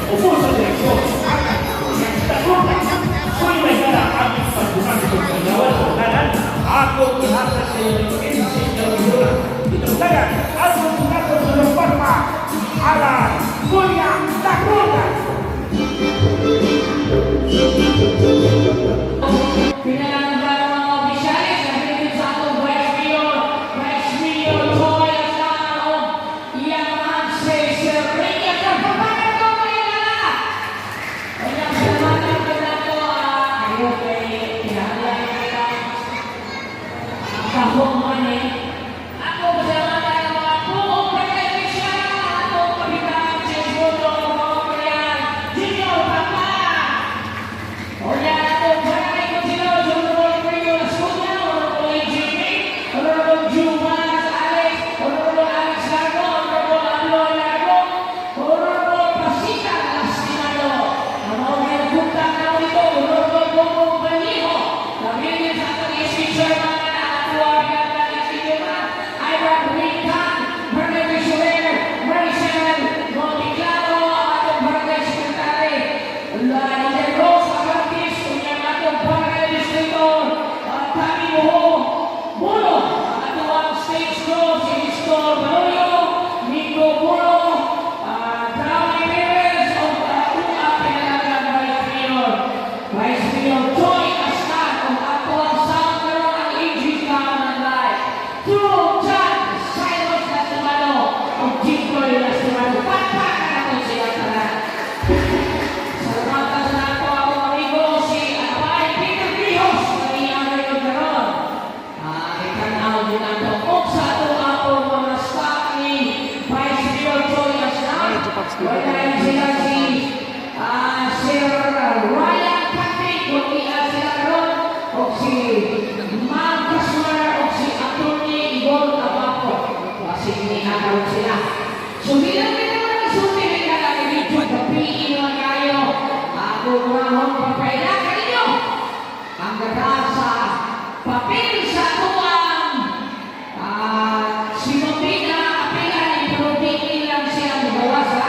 Ubos sa direksyon, Alan Julia Sulimay ang pagbukas sa kanyawan sa unanan, ako ihatag sa iyo ng MC Elvira. Itong dagan, ang mga sa Lumparma, Alan Julia Tagruga. Pinalanggan ng mga opisyalis na pinigil sa atong Vice Mayor, Vice Mayor Joy Aslan o iyang mahal si Sir Ricky Kapapaya ko kayo. Kaya salamatan ko na ito, kayo kay kinahanglan kita kahong man eh. Ako pasalamatan ang mga buong barangay official, atong kapitan James Boto, mga Junior Papa. Oya, atong barangay konsehal, Honorable Rio Lascuña, Honorable AJP, Honorable Jumas Alex, Honorable Alex Largo, Honorable Ablo Largo, Honorable Pasita Lastimado, ang mga nagpunta na dito, Honorable Bongbong Vallejo, nabilin sa atong SC Chairman, at tuwa SC Chairman, Ivan Rican, Barangay Treasurer, Maricel Monteclaro, ang atong Barangay Secretary, La Rose Agantis, unya ang atong Barangay Distritor, Tami Moho, Bulo, ang atong stage crew, si Nestor Manolio, Nico Bulo, Dami Perez, o Ua Pinalagan Vice Mayor, Vice Mayor Joy Aslan, o ato ang sound karon ang AG Cam and Live. Through John Cyrus Lastimado, o Jimboy Lastimado, palakpakan nato sila tanan. Salamatan sa nato akong amigo si Abay Peter Pijos na iyang karon. Itan-aw din nato og sa ato akong mga staff ni Vice Mayor Joy Aslan. Wala sila si Sir Ryan Patrick kung iya sila karon o si Ma'am Kasmar o si Atty. Igor Tabaco. Kasi niya karon sila. So bilang kita mga isulti may kalagi medyo gabi naman kayo. Ako mahong papaila kaninyo. Ang gata sa papel sa tuwang si Mambina apilan pero di lang siya magawa sa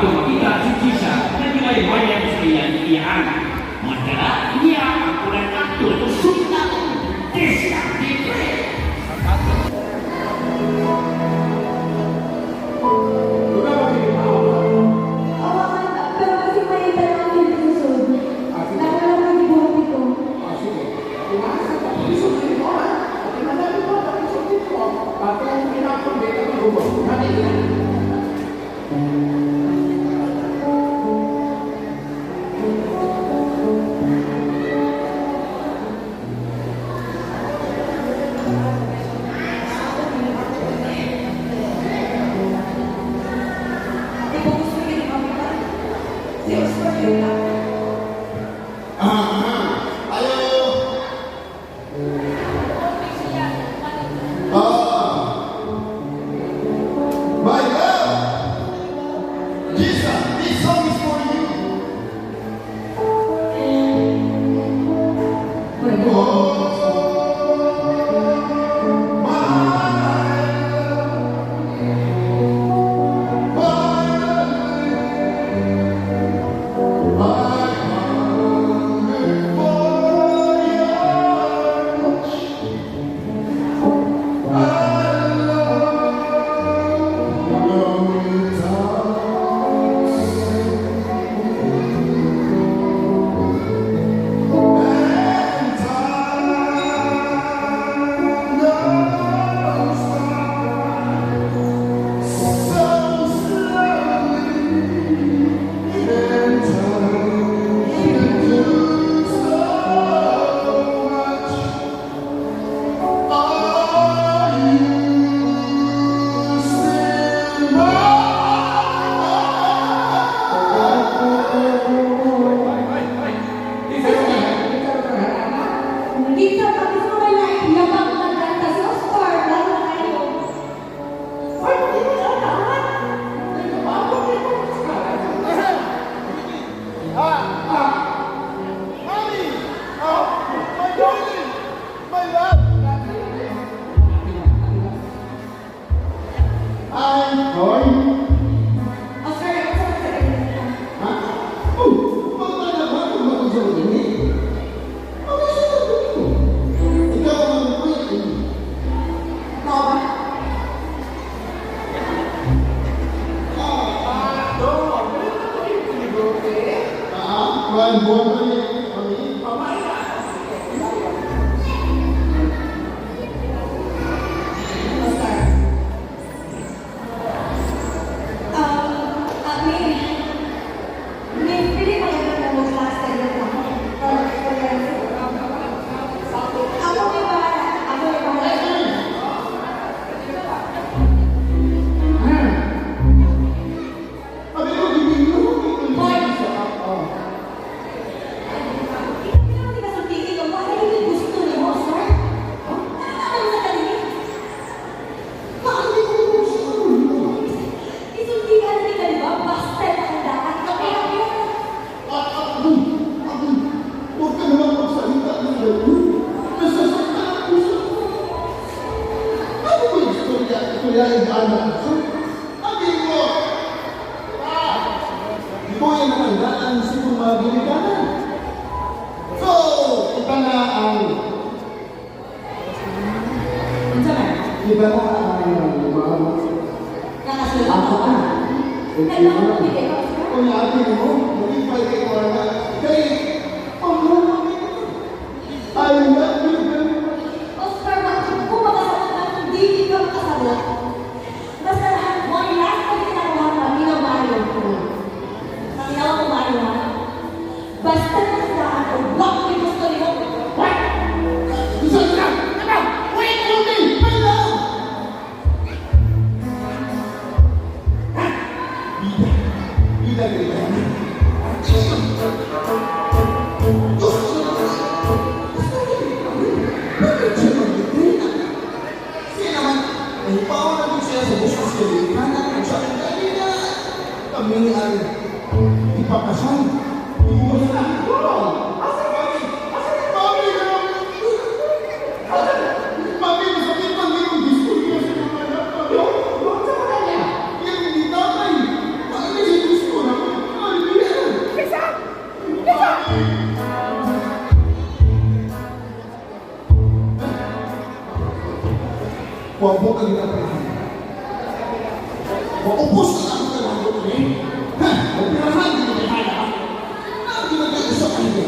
Atong makita si Jisa na gimaymayan sa iyang iyaan. Madala niya ang unang akto itong sulit natin. Diskarte, pre! Oo, pero kasi may tanong din sa sud. Nakala ko ni buhok ito. Ah, sige. Umasa ka. Isulti mo, ha? Tingnan mo, isulti mo. Pati ang pinakundi, ang gubo. Hali na. Di ba gusto niyo ni Mami ba? Si Oscar yun na. Ayo. Ah. My love. Jesus, this song is for you. Oh, my love, my love, I hunger for your touch. I love lonely times and time goes by so slowly, and time can do so much. Are you still mine? Dito, tapos mo may nailabang maganda si Oscar. Lalo na kayo. Ay, hindi mo siya tawad. Ah, ah. Mommy! Oh, my darling! My love! I'm Hoy. Oscar, ako sa pagsasabi. Ha? Oh, pagkala ba kung mag-usap din eh? Mag-usap ko. Ikaw ang queen. Tao ba? Ah, buwan buwan pa niya. Mami. Oscar. May pili pa kayo na mag-class sa iyo na. Ako may bahala. Ako may bahala. Sabi ko, hindi mo. Hoy! Oh. Ikaw naman di ba sa tingin ko, wala yung gusto ni Oscar? Ano sa kanila? Bakit ko gusto? Isultihan na nila, di ba? Basta nakandaan. Okay, okay. Ah, ah, agoy, agoy. Huwag ka naman magsalita ng ganyan. Nasasaktan ang puso ko. Ano ba yung istorya? Istorya yung anak ko? Amigo! Ah! Di ko yan nakandaan sa itong mga ginikanan. So, iba na ang... Unsa man? Iba na ang mga... Nakasulot ako ka. Naglakas mo kay Oscar? Kung natin mo, maging kay Juana, kay pamulong ito. I love you very much. Oscar, bakit kung makasabot na hindi ka makasabot? Basta lahat mo, ang lahat na ginagawa mo, minabayo ko. Paminawa ko maayo ha? Basta nakasaan ko, wak mo yung gusto niyo. What? Isa na! Ano? Wait for me! My love! Bida. Bida, bida. Bakit siya mag-itina? Siya naman, nahipaw na din siya sa busos kalimutan at sa kanina. Kami ay ipakasal. Iwas na. Asa mami? Asa si mami? Asa mami, masakit man din yung gusto niya sa mga anak. Ano? Sa mga niya? Yung ni tatay. Paano siya gusto? Maupos na ako kalagot ni. Ha? Operahan din ni Hana. Ang ginagawa sa kanya.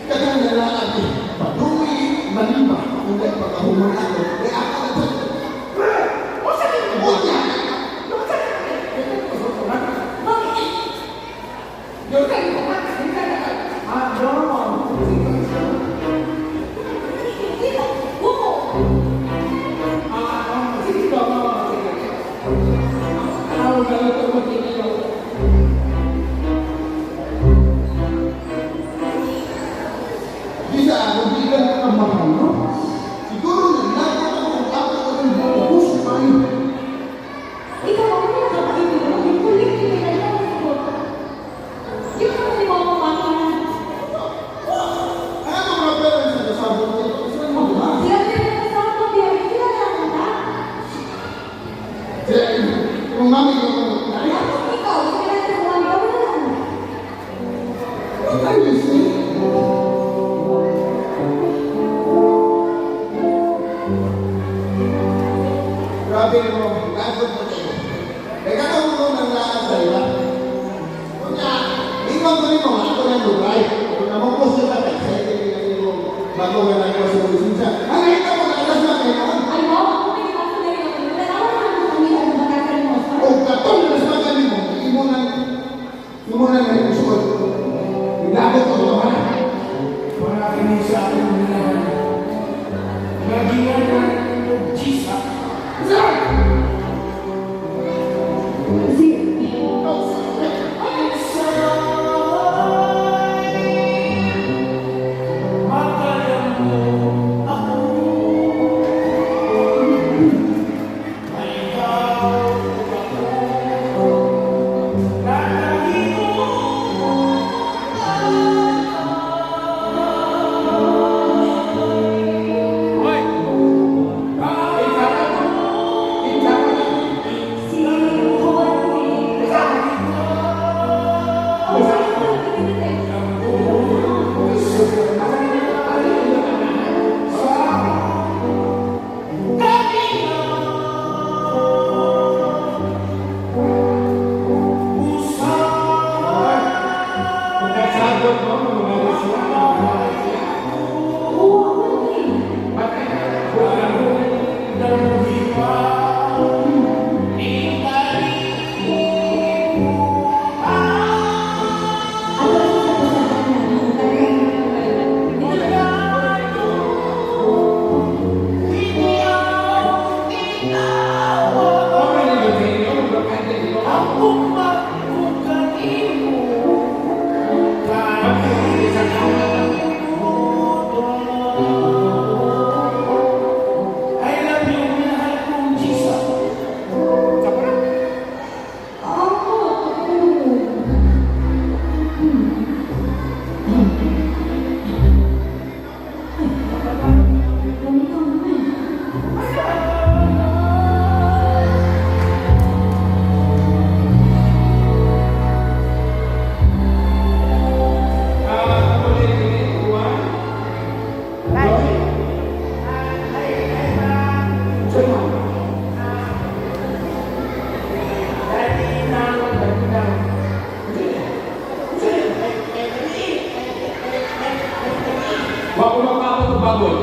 Kadang nalaan eh. Padumi, malima. Kung dahil pagkahuman ako, eh ako na ito. Usa ni mo. Unya! Usa ni mo. Bakit? Yo ka ni mo. Ah, no. Hindi ba? Oo. Ah, sige ko. Sige. Ah, wala ko mo dito. Di sa ako, di ka nakamahal, no? Siguro naglagot ako kung ako ang maupos tayo. Ikaw ako na nakakaibig mo. Yung kulit yung pinagyan mo. Yung naman ni Mama Mami na. Ano mga parents na nasabot nito? Saan mo ba? Sila din yung kasama, Bibi. Sila lang ang Sila, yung mami ko, Tapos ikaw, sila sa mami, ikaw na lang. what are you saying? Grabe mo, lagot mo kayo. Teka ka mo nang laan sa ila. Kunya, ingon ko nimo, ako na lugay. Kung namukos ka kay sa imo bago nga lang ko sa lisensya. Ang nakita mo na alas na kayo. Ay, wow, ako may kaso na rin ako. Nalaman ko naman kung minsan ang batasan mo. O katong nas magali mo, imo na nang suot. Nilagot ko to ha. Para kini sa akong minahal. Nagingan og Jisa. Si... Makaya mo ako. Ay ikaw ako. Nakahingo. Si... Juan. Oh, Nagsabot mo, mga siya. Oo, ako rin eh. Ano ang sasagot na? I love you, minahal kong Jisa. Ako, oo. Ganito naman. Wa ko makaabot og baboy.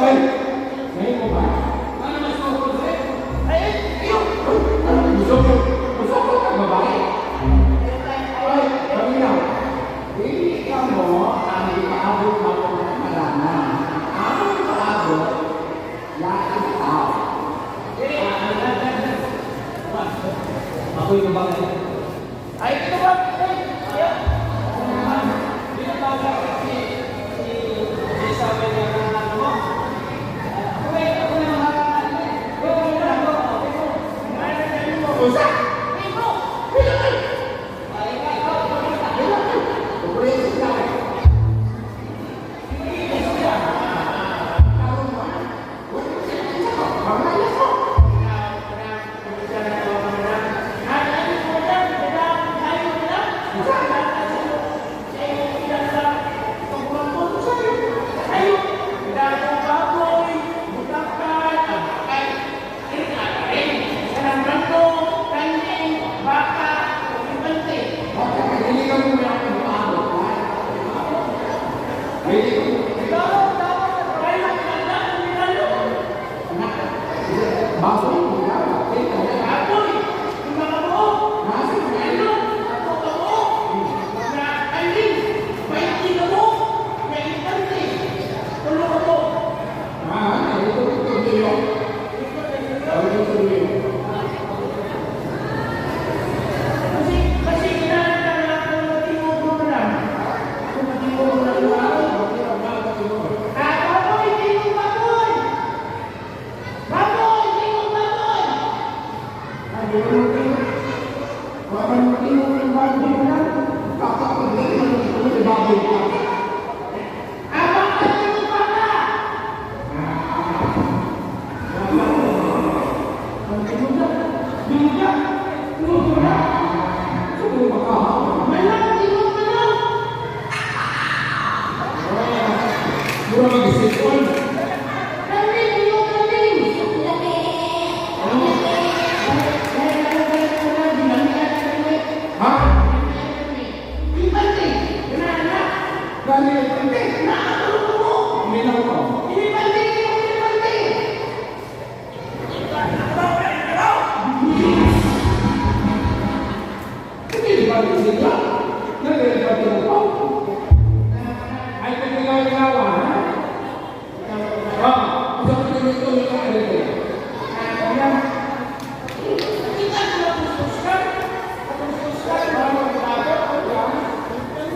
Ay, ngayon mo ba? Ano mas sukol? Musukol, musukol ka babae. Ay, paminaw. Dili ka mo ang ipaabot na kong malaman. Ang ipaabot, lain tao. Ako yung babae. Ay, ito ba? Ay, ay. Di ba ba si si Isabel na ano mo? Ako eh, ako na mga Usa!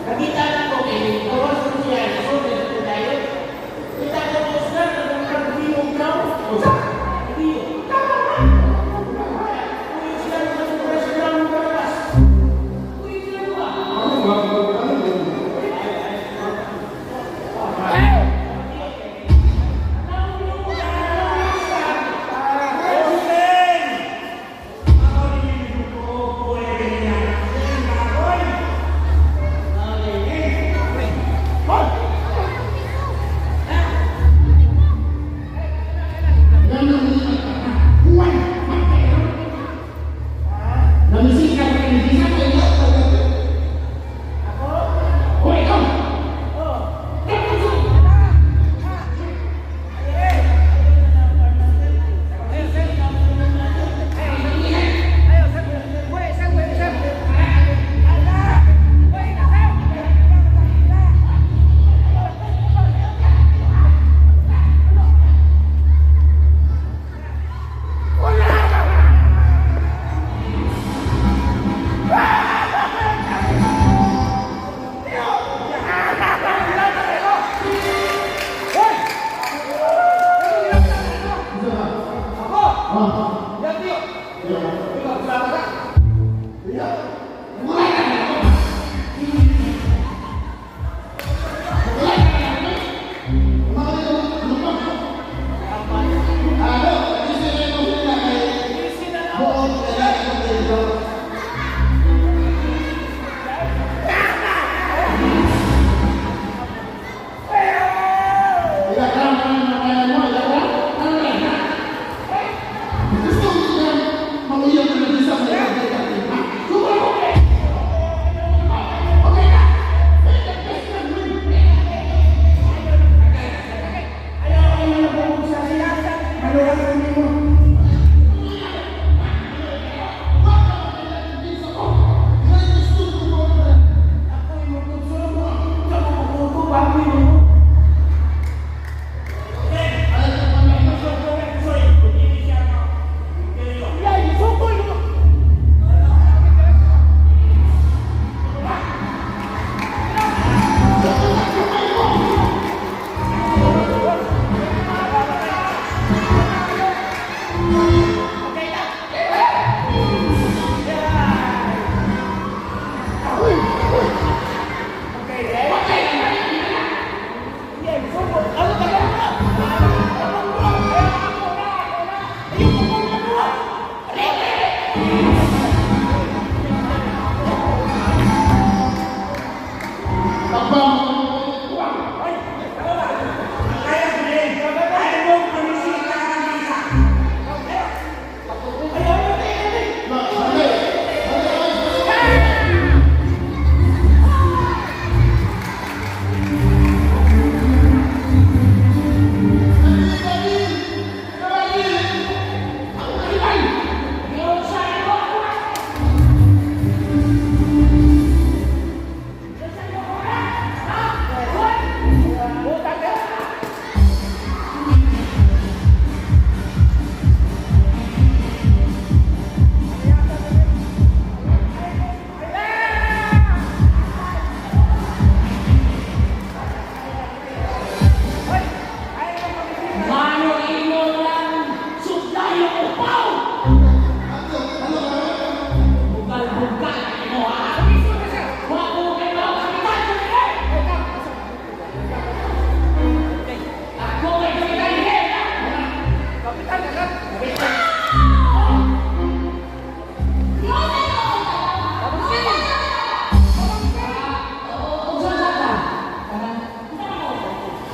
Nakita na ko kay gawas ko siya.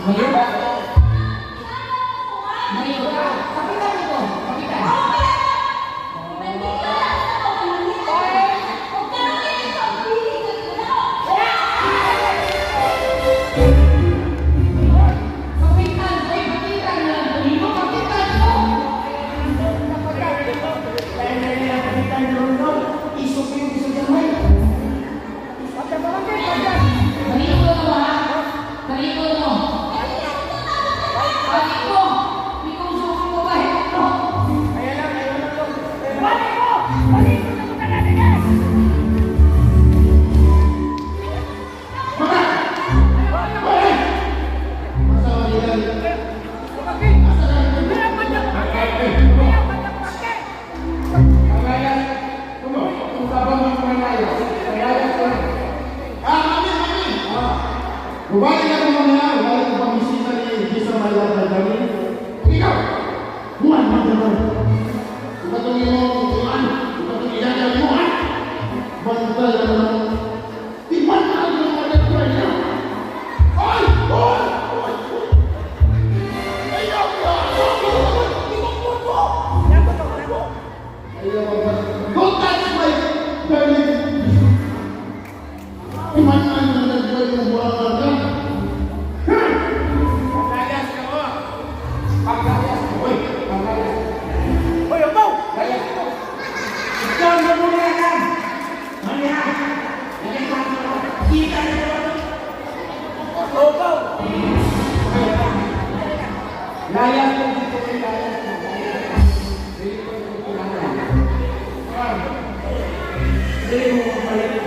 Mayo ka? Mayo ka? Kapitan ito. Kapitan. Kapitan. Ay, kapitan na lang. Mo, kapitan mo. Talikod mo, ha? Talikod mo. Balik mo. Ikaw suko mo ba? Ito. Masama nila. Panglayas. Kuno, kung sabang mo panglayas. Panglayas ko. Ah, kami, kami! Bumalik ako mamaya, bumalik ko pamisita ni Gisa Maria Kagami. Ikaw! Buwan man naman. Ikaw itong iyong tutuan, ikaw itong iyayang mo, ha? Bantay ka naman. Di ba na ang mga nagtuloy niya? Ay! Ay! Ay! Ay! Ayaw! Ayaw! Don't touch my darling! Imanan na nagtuloy yung buwan ka. Panglayas ka mo. Panglayas. Uy, panglayas. Hoy, Ambaw! Layas ko. Ikaw na muna yan! Mali ha? Kita na naman. Obaw! Layas ko dito kay layas ko. Dili ko yung kulangan. Dili mo mapalit.